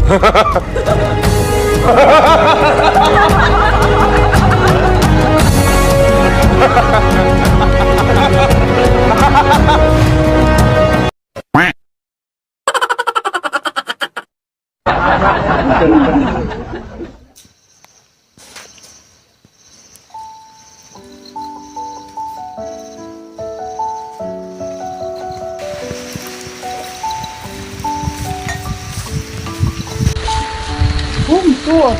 Ub, me tub,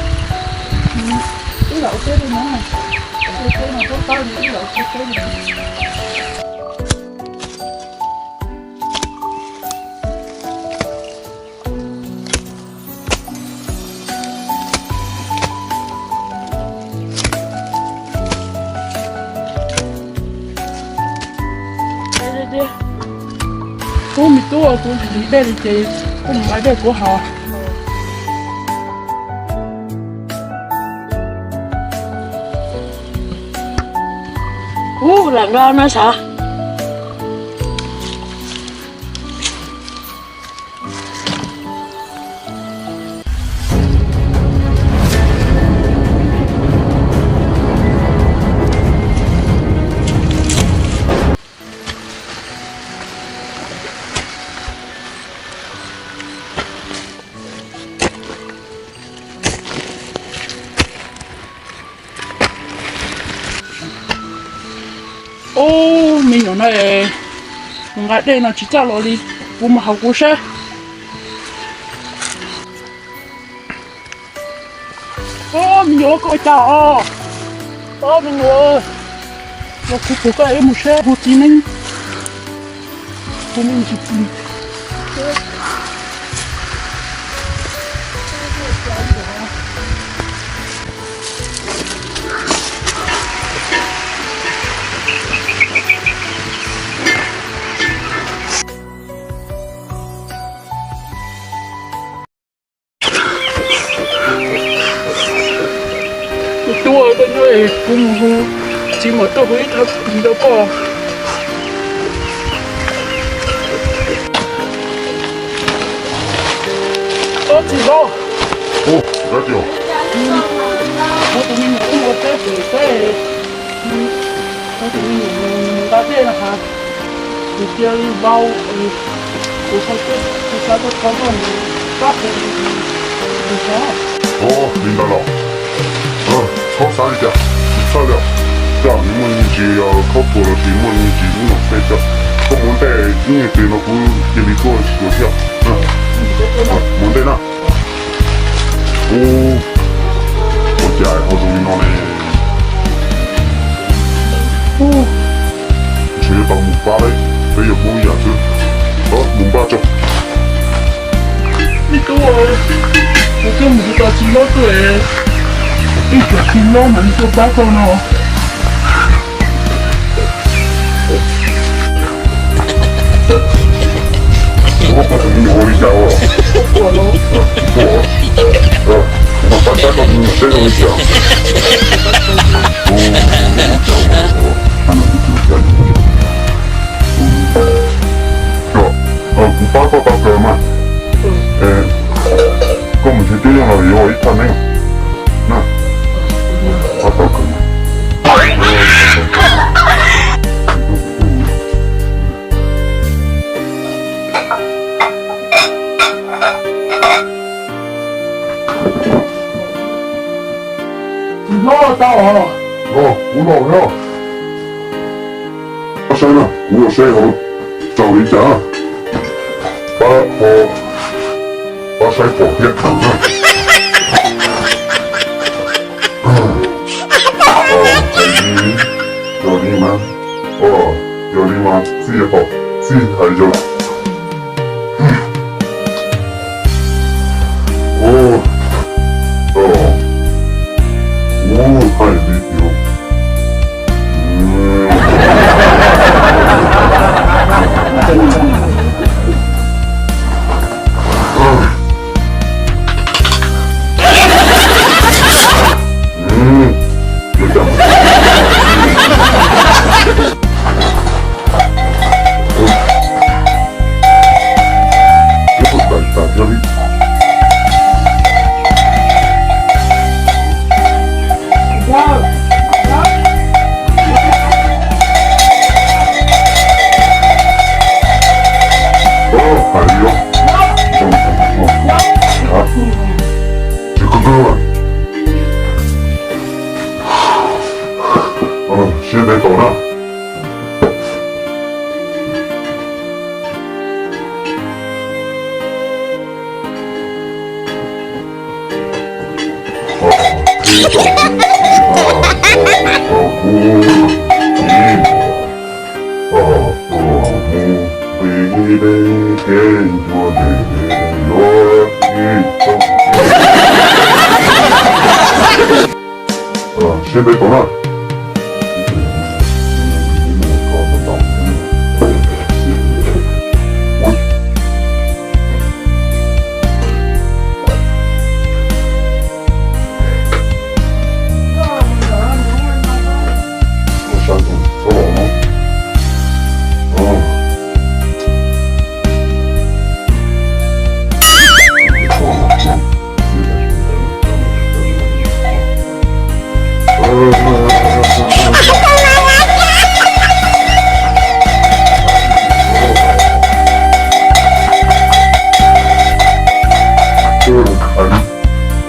wb los ua teb li no, ua teb no tab tab li wb los ua teb li no. Ub, me tub, kuv tsis nqaij dej li ces koj mus nqa dej kuv haus. Ub, lam nqa no sav. Ub, me nyuam no es nqa dej no tsis txawj los li, kuv mus hauv kuv seb. Ub, me nyuam, koj ua cas os? Ub, me nyuam, los kuv pum koj ib mus seb hu txiv neeb, hu neeg tsis plig. Tus tub, koj nyob es kuv mus hu txiv muam tuaj hu ib thaj plig rau koj. Ob txiv hlob, kuv tus me nyuam wb mus ua teb pem teb, kuv tus me nyuam mus nqa dej no has, kuv cia li vau, kuv ho, kuv xav tau tau koj mus pab kuv tus xyov. Ua li ntawd los, txhob xav li cas, tsis txhawj li. Tsam nws muaj me ntsis khaub thuas los sis muaj me ntsis ub no peb cov, koj mus ntej ib nyuag pliag no kuv cia li tuaj xyuas thiab. Mus ntej na. Ub, ua cas ho zoo li no ne? Ntshe yuav tau mus pab lawm, peb yuav poob ib yam xwb. Mus npaj tso. Me tub, kuv twb mus hu tau txiv hlob tuaj, ib tsoom txiv hlob mas tuaj pab koj no. Ua, koj tus me nyuam ua li cas os? Kuv mas pab pab koj tus me nyuam seb zoo li cas. Kuv pab koj tau kawg mas. Koj mus ntsib tib neeg los yuav ua ib thaj neeb na. Pab tau kawg mas. Tsis hlob tau os. Kuv los thiab. Pab saib na, kuv ua saib hauv tsaus li cas. Pab, pab saib pom thiab. Yog li mas, yog li mas txij, txij hais yog. Ub, hais li tias, Seb peb tau na.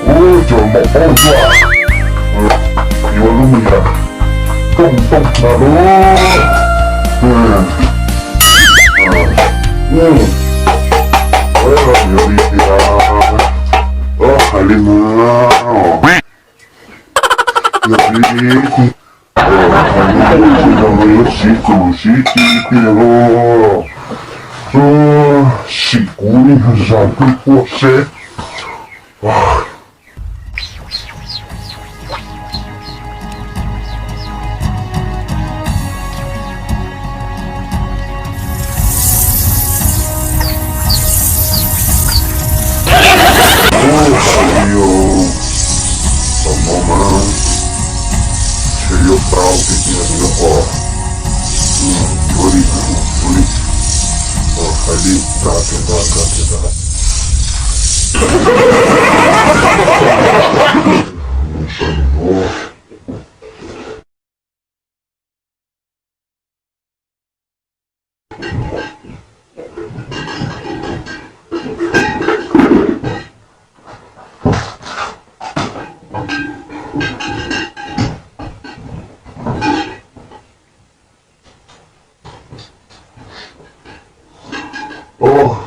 Ua cov maum paub ua yuav lub me yam tooj tooj na lub. Yuav li tias hais li no, yog li hais li no yuav siv tus siv ti tiag los, sim kuv ib zag twb quaj seb. Ua li os, tam no mas ntshe yuav tau tiag tiag li os. Yuav li, yuav li, hais li, kav tiag kav tiag kav.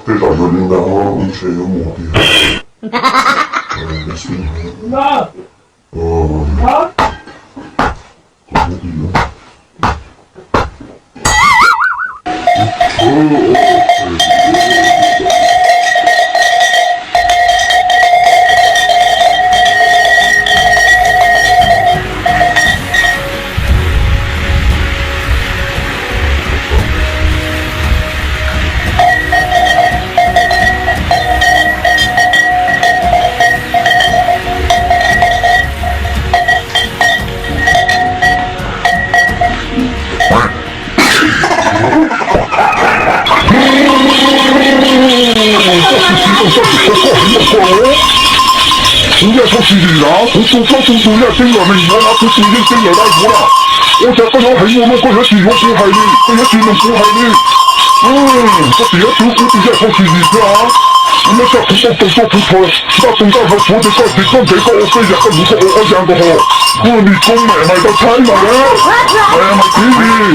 Tej zaum yog li ntawd ntshe yuav mus tiag. Kuv yaj txhob tsis zis lawm, kuv tu plaub tu tus yaj tseeb los neeg yuav los, kuv tus yeej tseeb lawm dab yuav los. Ua cas koj yuav heev ua luaj, koj yuav tsis yuav kuv hais li, koj yuav tsis mloog kuv hais li. Koj tsis yuav twv kuv tus yaj txhob tsis zis thiab. Kuv muab coj kuv tau tus tuaj kuv tho, ntaj tus ntaj hlo tsuav ces koj tsis koj ntev koj ua peb yam, koj mus koj ua ob yam nkaus hos. Kuv nim koob mem mas tau tshaib mas, mem mas txiv li.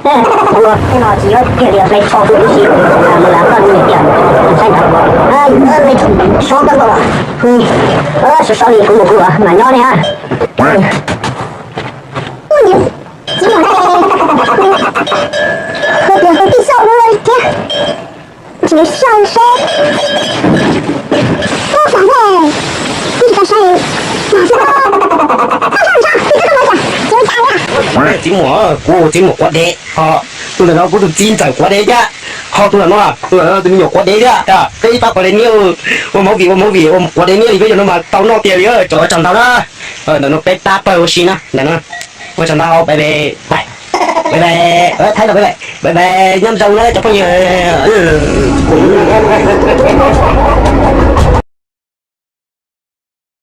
Tej no tsis yuav kiag li, hle tsho kuv ib si, mus lawv koj niam tiag, saib ntawd, hle tsho koj nkaus, sov sov li kuv mus kuv mam nyob li. Tus tij xauj ua thiab, tsis nws xauj seb, ub, xav ne, tsis tau saib, txiv muam, kuv txiv muam quav dev, ho tus ntawm no kuv tus txiv ntxawm quav dev thiab, ho tus ntawm no tus me nyuam quav dev thiab, peb ib pab quav dev niab, ua movie ua movie ua quav dev niab li peb cov no mas tau noj tiag li, cov ua tsaug ntau na. Ntawm no peb pab pawg ua si na, ntawm no ua tsaug ntau, bye bye, bye bye, Thaib los bye bye, bye bye, nyob zoo na cov phooj ywg.